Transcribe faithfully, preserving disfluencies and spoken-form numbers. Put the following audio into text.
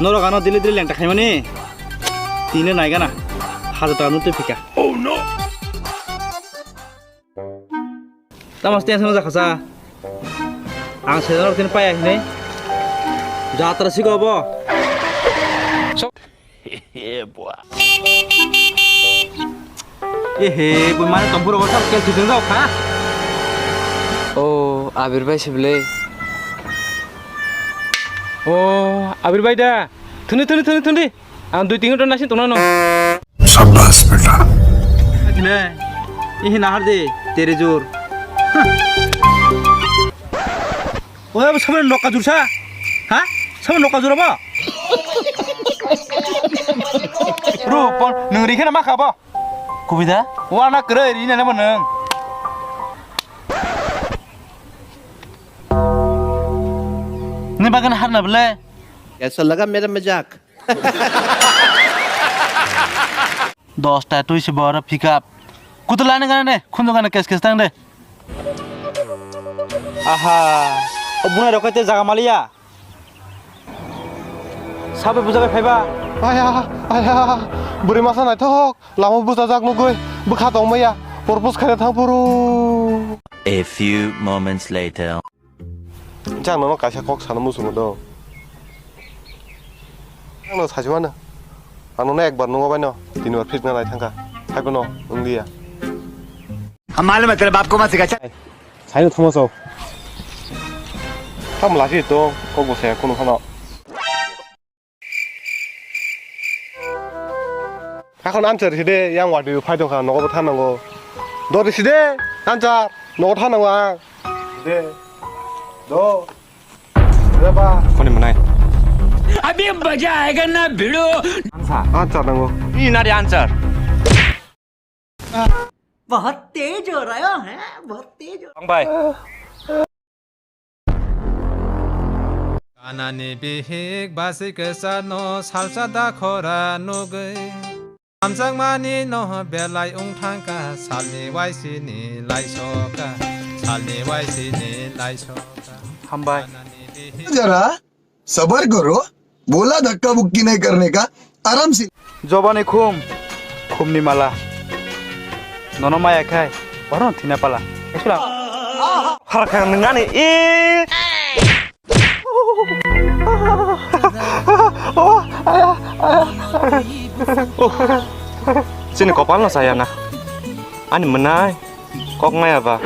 Norok ano dili dili lengta khaimani. Tini naigana. Hajar taka nutwi phika. Tamo tension jakha sa. Ang sedan rok tini paya hinai. Jatra sigo bo. Ehe, bui mane tongphuru ko sab kel thithung rok ha. O, Abir bai sible. O, Abir bai da. Thundi, thundi, thundi, thundi. Ang dui tin ghonta naising tongna no. Shabash beta. Ne, ihi nahar de, tere jor. Oya bo samani nokka jursa? Ha? Samani nokka jura bo? Bro, pon, nung rikhe na ma kha bo? Kubida? Wana kre ri na bo nung. Ni bagan har na bele. Kaisa laga mera majak? Dosta twi se boro pick up. Kutu lani gana de, khundu gana kes kes tang de. Aha, o bunai rok te jaga maliya. Sabe bujagai phaiba. Aya, aya, bwrwi masa naithok, lama bwchajak nugwi, bwkha tongmaya, purpose khaina thang phuru. A few moments later. Jang nono kaisa kok sana muchungo do. Ang no sachi mano. Ang nono ekbar nungo baino, tinbar phikna nai thangkha. Haibo no wng liya. हम मालूम है तेरे बाप को मत सिखा, चल। Saino thangma chao. Tamo lachi to, kok bo saya kunu phano. Hakhon answer si de, yang wadi phai tongkha, nogo bo thanango. Dori si de, answer, nogo thanango ang. De, do, de ba. Koni mwnai? अभी मजा आएगा ना भिड़ो। Answer. Answer nango. Ni nari answer. बहुत तेज हो रहा है, बहुत तेज हो Ang bai. Kanani bihik basi kwchano salsa da khora nugwi. Hamjakmani no belai wng thangkha, salni waisini laisoka, salni waisini laisoka. Hambai. Kanani bihik जरा सबर करो, बोला धक्का बुक्की नहीं करने का, आराम से। Jobani khum, khumni mala. Nono maya khai, oro thina pala. Esula. Harakha nani e. Chini kopal no saya na. Ani mwnai. Kok maya ba.